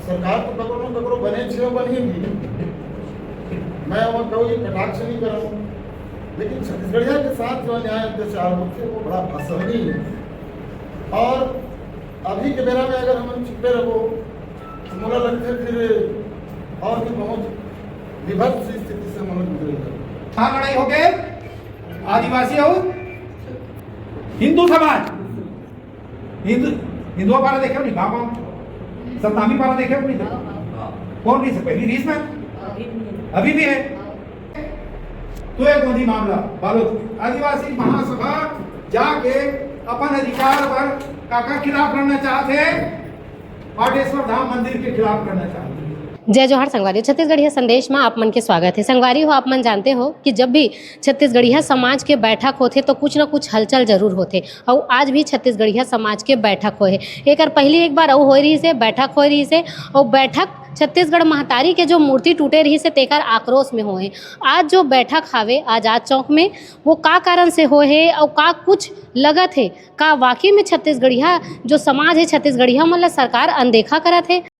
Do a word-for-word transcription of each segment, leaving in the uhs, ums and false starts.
सरकार तो ककरो न ककरो बने छे, बने भी। मैं ओमा कोई कटाक्ष नहीं कर रहा हूँ, लेकिन छत्तीसगढ़िया के साथ जो अन्याय अत्याचार होते, वो बड़ा असहनीय है। और अभी के बेरा में अगर हम चुपे रहो, तो मोला लगथे फिर और भी बहुत विभत्स स्थिति से हम लोग गुजरेंगे। हाँ, लड़ाई हो गए आदिवासी और हिंदू समाज। हिंदू, हिंदुआ पारा देखे नहीं, गाँव गाँव सतनामी पारा देखे नहीं। कौन रीस है? पहली रीस में अभी भी है। तो ये गोंदी मामला, बालोद आदिवासी महासभा जाके अपन अधिकार बर काका खिलाफ लड़ना चाहते हैं, पाटेश्वर धाम मंदिर के खिलाफ लड़ना चाहते हैं। जय जोहार संगवारी, छत्तीसगढ़िया संदेश में आप मन के स्वागत है। संगवारी हो, आप मन जानते हो कि जब भी छत्तीसगढ़िया समाज के बैठक होथे तो कुछ ना कुछ हलचल जरूर होथे। अउ आज भी छत्तीसगढ़िया समाज के बैठक होए हे। एकर पहली एक बार अउ होए रहिस हे, बैठक होए रहिस हे। अउ बैठक छत्तीसगढ़ महतारी के जो मूर्ति टूटे रहिस हे, तेकर आक्रोश में होए हे। आज जो बैठक हावे आजाद चौक में, वो का कारण से होए हे अउ का कुछ लगत हे, का वाकई में छत्तीसगढ़िया जो समाज है, छत्तीसगढ़िया मन ला सरकार अनदेखा करत हे?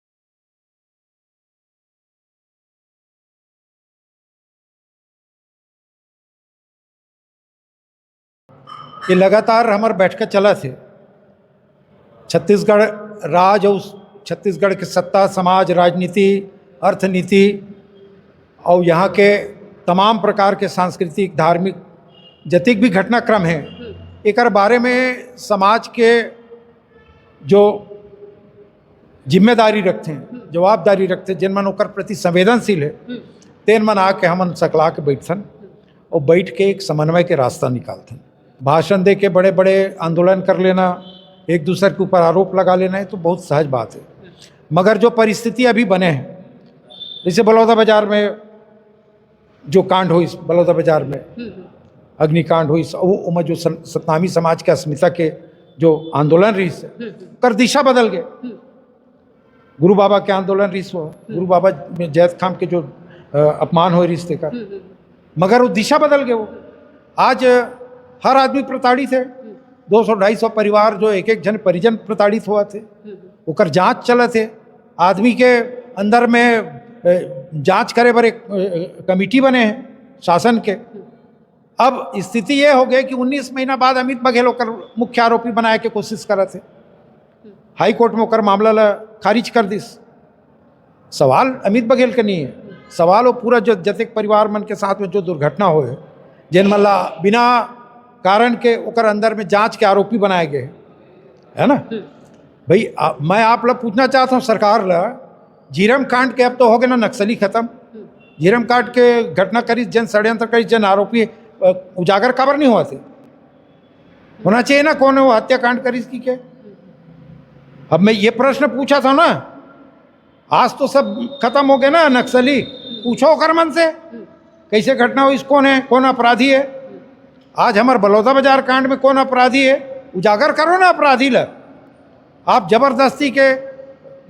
ये लगातार हमर बैठका चलत हे। छत्तीसगढ़ राज अउ छत्तीसगढ़ के सत्ता, समाज, राजनीति, अर्थनीति अउ यहाँ के तमाम प्रकार के सांस्कृतिक, धार्मिक जतिक भी घटनाक्रम हे, एकर बारे में समाज के जो जिम्मेदारी रखथे, जवाबदारी रखथे, जेन मन ओकर प्रति संवेदनशील हे, तेन मन आके हमन सकला के बैठथन अउ बैठ के एक समन्वय के रास्ता निकालथन। भाषण दे के बड़े-बड़े आंदोलन कर लेना, एक दूसर के ऊपर आरोप लगा लेना, ये तो बहुत सहज बात हे। मगर जो परिस्थिति अभी बने हे, जैसे बलौदा बाजार में जो कांड होइस, बलौदा बाजार में हम्म, हम्म। अग्निकांड होइस, वो, ओमा जो सं-, सतनामी समाज के अस्मिता के जो आंदोलन रहिस, हम्म, हम्म। कर दिशा बदल गए। हम्म। गुरु बाबा के आंदोलन रहिस हो, गुरु बाबा में जैतखाम के जो, अ, अपमान होए रहिस तेकर। हम्म, हम्म। मगर वो दिशा बदल गए वो। आज हर आदमी प्रताड़ित हे। हम्म। दो सौ ढाई सौ परिवार जो एक एक झन परिजन प्रताड़ित होवत हे, हम्म, हम्म। ओकर जांच चलत हे। आदमी के अंदर में, अ, जांच करे बर एक, अ, कमेटी बने हे शासन के। हम्म। अब स्थिति ये हो गई कि उन्नीस महीना बाद अमित बघेल ओकर मुख्य आरोपी बनाए के कोशिश करत हे। हम्म। हाई कोर्ट में ओकर मामला ला खारिज कर दिस। सवाल अमित बघेल के नहीं हे, सवाल वो पूरा जो जतेक परिवार मन के साथ में जो दुर्घटना होए, जेन मन ला बिना कारण के ओकर अंदर में जांच के आरोपी बनाए गए, है ना? हम्म। भाई, आ, मैं आप ला पूछना चाहता हूँ सरकार ला, झीरम कांड के अब तो हो गए ना नक्सली खत्म, हम्म। झीरम कांड के घटना करिस, जेन षड्यंत्र करिस, जेन आरोपी, अ, उजागर काबर नहीं होवत हे? होना चाहिए ना, कौन हे वो हत्याकांड करिस कि के? अब मैं ये प्रश्न पूछा था ना, आज तो सब खत्म हो गए ना नक्सली, पूछो ओकर मन से कैसे घटना होइस, कौन हे, कौन अपराधी हे। आज हमर बलौदा बाजार कांड में कौन अपराधी हे, उजागर करो ना अपराधी ला। आप जबरदस्ती के,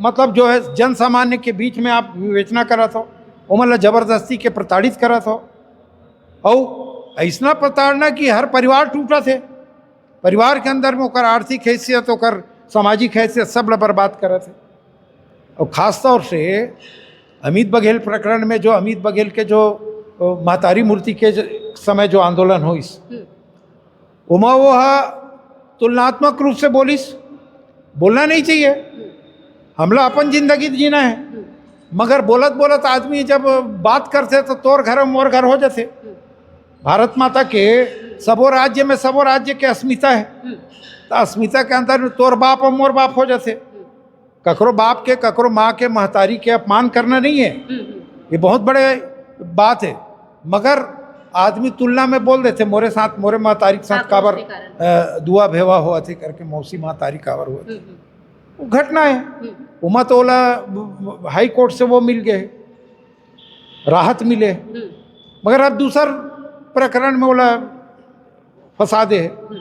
मतलब जो हे, जन सामान्य के बीच में आप विवेचना करत हो, ओमन ला जबरदस्ती के प्रताड़ित करत हो। अउ अइसना प्रताड़ना कि हर परिवार टूटत हे, परिवार के अंदर में ओकर आर्थिक हैसियत, ओकर सामाजिक हैसियत, सब ला बर्बाद करत हे। अउ खास तौर से अमित बघेल प्रकरण में जो अमित बघेल के जो, अ, महतारी मूर्ति के ज-, समय जो आंदोलन होइस, हम्म। ओमा वो हा तुलनात्मक रूप से बोलिस, बोलना नहीं चाहिए, हमला अपन जिंदगी जीना हे। मगर बोलत बोलत आदमी जब बात करथे तो तोर घर मोर घर हो जाथे। भारत माता के सबो राज्य में सबो राज्य के अस्मिता हे, तो अस्मिता के अंदर में तोर बाप अउ मोर बाप हो जाथे। ककरो बाप के, ककरो माँ के, महतारी के अपमान करना नहीं हे, हम्म, हम्म। ये बहुत बड़े बात हे। मगर आदमी तुलना में बोल देथे, "मोरे साथ, मोरे महतारी के साथ हाँ, काबर, उसके कारण। अ, दुआ भेवा होवत हे?" करके, "मौसी महतारी काबर होवत हे?" हम्म, हम्म। वो घटना हे। हम्म। ओमा तो ओला हाई कोर्ट से वो मिल गए, राहत मिले। हम्म। मगर अब दूसर प्रकरण में ओला फंसा दे हे। हम्म।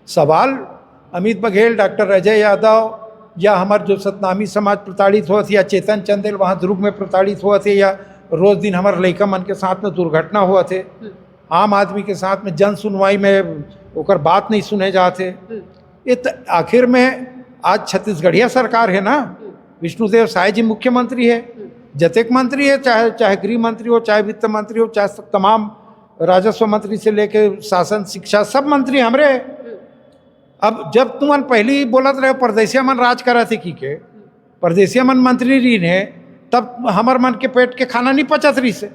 सवाल अमित बघेल, डॉक्टर अजय यादव या हमर जो सतनामी समाज प्रताड़ित होवत हे, या चेतन चंदेल वहाँ दुर्ग में प्रताड़ित होवत हे, या रोज दिन हमर लइका मन के साथ में दुर्घटना होवत हे, हम्म। आम आदमी के साथ में जन सुनवाई में ओकर बात नहीं सुने जात हे। हम्म। ये त-, आखिर में आज छत्तीसगढ़िया सरकार हे ना, हम्म। विष्णुदेव साय जी मुख्यमंत्री है, जतेक मंत्री है, चाहे चाहे गृह मंत्री हो, चाहे वित्त मंत्री हो, चाहे तमाम राजस्व मंत्री से लेके शासन, शिक्षा, सब मंत्री हमरे है। अब जब तुमन पहली बोलत रहे परदेसिया मन राज करत हे की के, परदेसिया मन मंत्री रहिन हे, तब हमर मन के पेट के खाना नहीं पचत रहिस हे,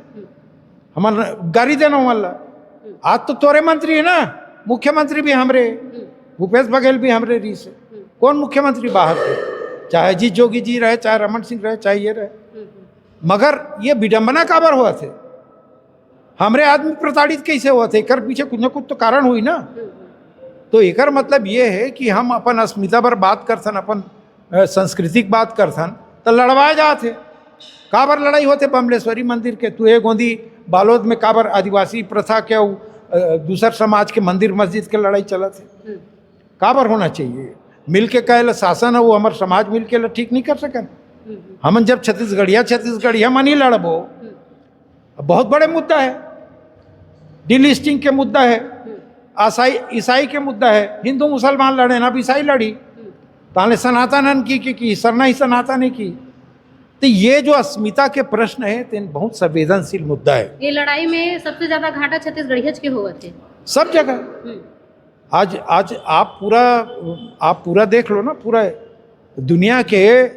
हमन गारी देना वाला। आज तो तोरे मंत्री है ना, मुख्यमंत्री भी हमरे, भूपेश बघेल भी हमरे रहिस हे। कौन मुख्यमंत्री बाहर के? चाहे अजीत जोगी जी रहे, चाहे रमन सिंह रहे, चाहे ये रहे। मगर ये विडंबना काबर हुआ थे? हमरे आदमी प्रताड़ित कैसे हुआ थे? एकर पीछे कुछ ना कुछ तो कारण हुई ना। तो एकर मतलब ये है कि हम अपन अस्मिता पर बात करथन, अपन, अ, संस्कृति की बात करथन, तो लड़वाए जात हे। काबर लड़ाई होथे बमलेश्वरी मंदिर के? तू ए गोंदी बालोद में काबर आदिवासी प्रथा के अउ, अ, दूसर समाज के मंदिर मस्जिद के लड़ाई चलत हे? काबर होना चाहिए? मिल के कहे ला शासन है, वो हमर समाज मिल के ला ठीक नहीं कर सकन। हमन जब छत्तीसगढ़िया, छत्तीसगढ़िया मन ही लड़बो, अब बहुत बड़े मुद्दा है, डीलिस्टिंग के मुद्दा है, आसाई, ईसाई के मुद्दा है, हिंदू मुसलमान लड़े ना, अब ईसाई लड़ी, ताले सनातन हन की, की, की सरना ही सनातन है की। तो ये जो अस्मिता के प्रश्न है, तेन बहुत संवेदनशील मुद्दा है। ये लड़ाई में सबसे ज्यादा घाटा छत्तीसगढ़ियच के होवत है। सब जगह। आज, आज आप पूरा, आप पूरा देख लो ना, पूरा दुनिया के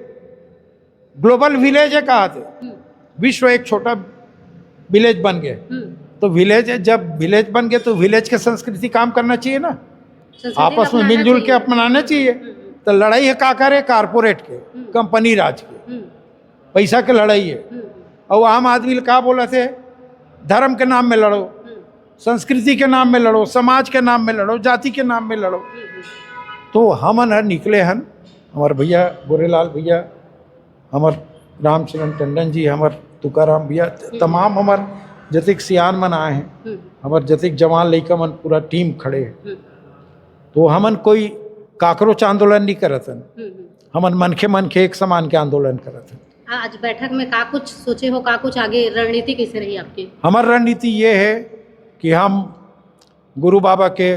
ग्लोबल विलेज है कहा थे, विश्व एक छोटा विलेज बन गए। तो विलेज है, जब विलेज बन गए तो विलेज के संस्कृति काम करना चाहिए ना। संस्कृति आपस में अपनाना मिलजुल के चाहिए। अपनाना चाहिए। तो लड़ाई है का करे? कारपोरेट के, कंपनी राज के, पैसा के लड़ाई है। और आम आदमी का बोला थे, धर्म के नाम में लड़ो, संस्कृति के नाम में लड़ो, समाज के नाम में लड़ो, जाति के नाम में लड़ो। तो हमन हर निकले हन, हमार भैया गोरेलाल भैया, हमार रामचरण टंडन जी, हमार तुकाराम भैया, तमाम हमार जतिक सियान मन आए हैं, हमार जतिक जवान लइका मन, पूरा टीम खड़े हैं। तो हमन कोई काकरोच आंदोलन नहीं करत हन, हमन मनखे मनखे एक समान के आंदोलन करत हन। आज बैठक में का कुछ सोचे हो, का कुछ आगे रणनीति कैसे रही आपकी? हमार रणनीति ये है कि हम गुरु बाबा के,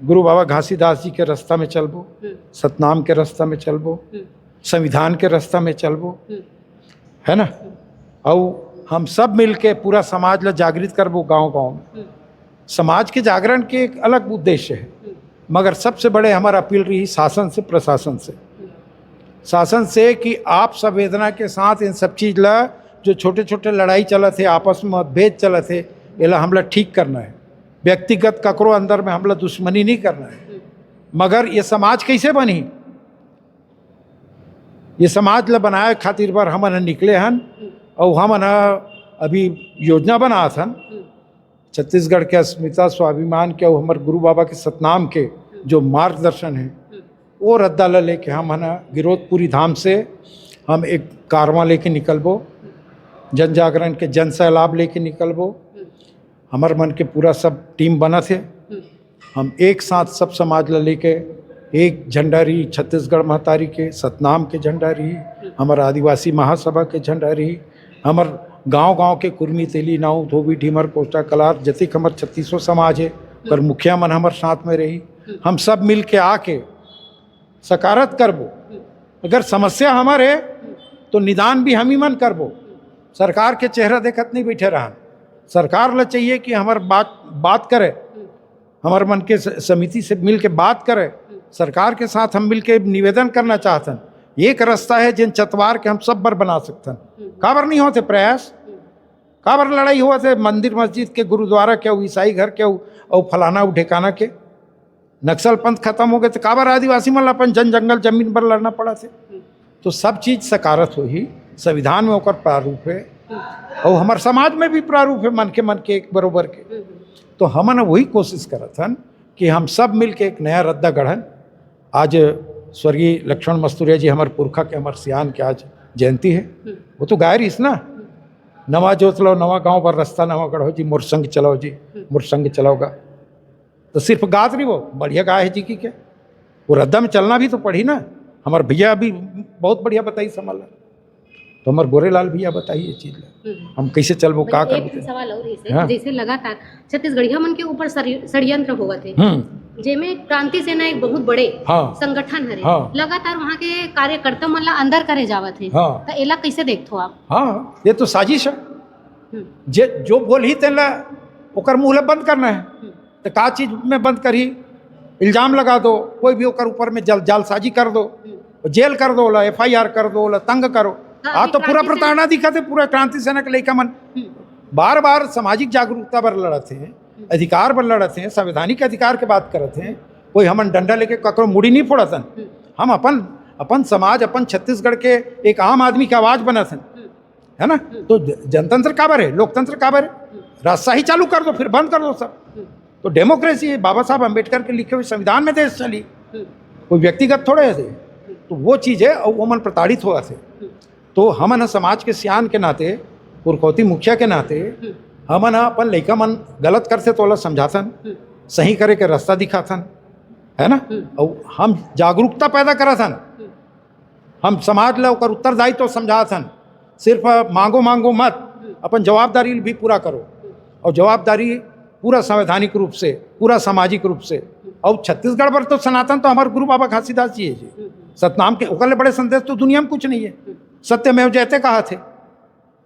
गुरु बाबा घासीदास जी के रास्ता में चलबो, सतनाम के रास्ता में चलबो, संविधान के रास्ता में चलबो, है ना? और हम सब मिल के पूरा समाज ला जागृत करबो गांव गांव में। समाज के जागरण के एक अलग उद्देश्य है, मगर सबसे बड़े हमार अपील रही शासन से, प्रशासन से, शासन से कि आप संवेदना के साथ इन सब चीज ला, जो छोटे छोटे लड़ाई चलत है, आपस में मतभेद चलत है, एला हमला ठीक करना है। व्यक्तिगत ककरो अंदर में हमला दुश्मनी नहीं करना है, मगर ये समाज कैसे बनी, ये समाज ला बनाए खातिर बर हमन ह निकले हन। और हमन ह अभी योजना बनात हन, छत्तीसगढ़ के अस्मिता स्वाभिमान के और हमर गुरु बाबा के सतनाम के जो मार्गदर्शन है, वो रद्दा ला लेके हमन ह गिरौदपुरी धाम से हम एक कारवां लेके निकलबो, जन जागरण के जन सैलाब लेके निकलबो। हमर मन के पूरा सब टीम बनत हे। हम एक साथ सब समाज ला लेके एक झंडा रही, छत्तीसगढ़ महतारी के, सतनाम के झंडा रही, हमर आदिवासी महासभा के झंडा रही, हमर गांव-गांव के कुर्मी, तेली, नाऊ, धोबी, ढीमर, कोस्टा, कलार, जतिक हमर छत्तीसों समाज हे, ओकर मुखिया मन हमर साथ में रही। हम सब मिल के आके सकारत करबो। अगर समस्या हमर हे, तो निदान भी हम ही मन करबो। सरकार के चेहरा देखत नहीं बैठे रहन। सरकार ला चाहिए कि हमर बात, बात करे, हमर मन के स-, समिति से मिल के बात करे। सरकार के साथ हम मिल के निवेदन करना चाहत हन, एक रास्ता है जिन चतवार के हम सब बर बना सकथन। काबर नहीं होते प्रयास? काबर लड़ाई होवत हे मंदिर मस्जिद के, गुरुद्वारा के, अउ ईसाई घर के, अउ, अउ फलाना, अउ ढेकाना के? नक्सल पंथ खत्म हो गए तो काबर आदिवासी मन ला अपन जन जंगल जमीन पर लड़ना पड़ा थे? तो सब चीज सकारत होही, संविधान में ओकर प्रारूप है, और हमार समाज में भी प्रारूप है, मन के, मन के एक बरोबर के। तो हमन वही कोशिश करत हन कि हम सब मिल के एक नया रद्दा गढ़न। आज स्वर्गीय लक्ष्मण मस्तुरिया जी हमार पुरखा के, हमार सियान के आज जयंती है। वो तो गाय रहीस ना, "नवा जोत लो नवा गांव बर रास्ता नवा गढ़ो जी, मोर संग चलाओ जी, मोर संग चलाओगा।" तो सिर्फ गात रही वो, बढ़िया गाय है जी की क्या? वो रद्दा में चलना भी तो पड़ी ना। हमार भैया अभी बहुत बढ़िया बताई समझ ला। तो हमार गोरेलाल भैया बताई ये चीज ला। हम कैसे चलबो, का एक करबो? सवाल और है, हाँ। जैसे लगातार छत्तीसगढ़िया मन के ऊपर षड्य-, षड्यंत्र होवत है। हम्म। जेमे क्रांति सेना एक बहुत बड़े हाँ। संगठन हरे, हाँ। लगातार वहाँ के कार्यकर्ता मन ला अंदर करे जावत हे, हाँ। त एला कैसे देखथो आप? हाँ, ये तो साजिश है। हम्म। जे जो बोलही तेला ओकर मुंह ला बंद करना है। हम्म। तो का चीज में बंद करही? इल्जाम लगा दो, कोई भी ओकर ऊपर में जल जालसाजी कर दो, हम्म। जेल कर दो, ओला एफ आई आर कर दो, ओला तंग करो। हाँ, आज तो पूरा क्रांति सेना प्रताड़ना दिखत हे, पूरा क्रांति सेना के लइका मन हम्म। बार बार सामाजिक जागरूकता बर लड़त हे, अधिकार बर लड़त हे, संवैधानिक अधिकार के बात करत हे। कोई हमन डंडा लेके ककरो मुड़ी नहीं फोड़त हन। हम्म। हम अपन, अपन समाज, अपन छत्तीसगढ़ के एक आम आदमी के आवाज बनत हन, हम्म। है ना? हम्म। तो ज-, जनतंत्र काबर है, लोकतंत्र काबर है? हम्म। राजशाही चालू कर दो, फिर बंद कर दो सब। हम्म। तो डेमोक्रेसी है, बाबा साहब अम्बेडकर के लिखे हुए संविधान में देश चली, हम्म। कोई व्यक्तिगत थोड़े है। हम्म। तो वो चीज है और वो मन प्रताड़ित होवत हे। हम्म। तो हमन ह समाज के सियान के नाते, पुरखौती मुखिया के नाते, हम्म। हमन ह अपन लइका मन गलत करथे तो ओला समझाथन, हम्म। सही करे के रास्ता दिखाथन, है ना? हम्म। और हम जागरूकता पैदा करत हन, हम्म। हम समाज ला ओकर उत्तरदायित्व समझात हन। सिर्फ मांगो मांगो मत, हम्म। अपन जवाबदारी भी पूरा करो। हम्म। और जवाबदारी पूरा संवैधानिक रूप से, पूरा सामाजिक रूप से। हम्म। और छत्तीसगढ़ बर तो सनातन तो हमारे गुरु बाबा घासीदास जी है जी। हम्म। सतनाम के ओकर ले बड़े संदेश तो दुनिया में कुछ नहीं है। हम्म। सत्यमेव जयते कहा थे।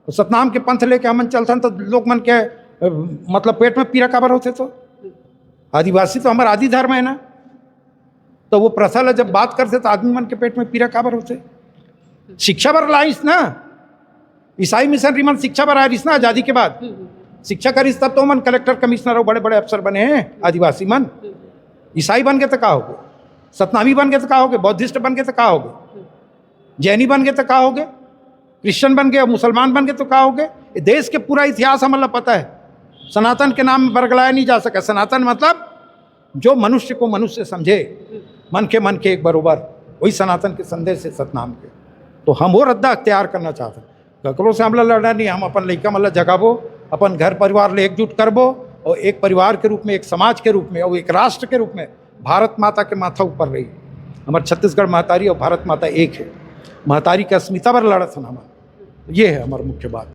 तो सतनाम के पंथ लेके हमन चलथन तो लोग मन के, अ, मतलब पेट में पीरा काबर होथे तो? हम्म। आदिवासी तो हमारा आदि धर्म है ना, तो वो प्रथा ला जब बात करथे तो आदमी मन के पेट में पीरा काबर होथे? शिक्षा बर लाइस ना, ईसाई मिशनरी मन शिक्षा बर आए रिस ना आजादी के बाद। हम्म। शिक्षा करिस तब तो मन कलेक्टर, कमिश्नर और बड़े बड़े अफसर बने हैं आदिवासी मन। हम्म। ईसाई बन के तो का होगे? सतनामी बन के तो का होगे? बौद्धिस्ट बन के तो का होगे? हम्म। जैनी बन के तो का होगे? क्रिश्चियन बन के, मुसलमान बन के तो का होगे? ये देश के पूरा इतिहास हमन ला पता है। सनातन के नाम बरगलाया नहीं जा सका। सनातन मतलब जो मनुष्य को मनुष्य समझे, मन के मन के एक बरोबर, वही सनातन के संदेश है सतनाम के। तो हम वो रद्दा अख्तियार करना चाहते हैं। ककरो से हमला लड़ना नहीं, हम अपन लइका मन ला जगाबो, अपन घर परिवार ले एकजुट करबो और एक परिवार के रूप में, एक समाज के रूप में और एक राष्ट्र के रूप में भारत माता के माथा ऊपर रही। हमारे छत्तीसगढ़ महतारी और भारत माता एक है। महतारी के अस्मिता पर लड़त हन हमन। ये है हमारा मुख्य बात।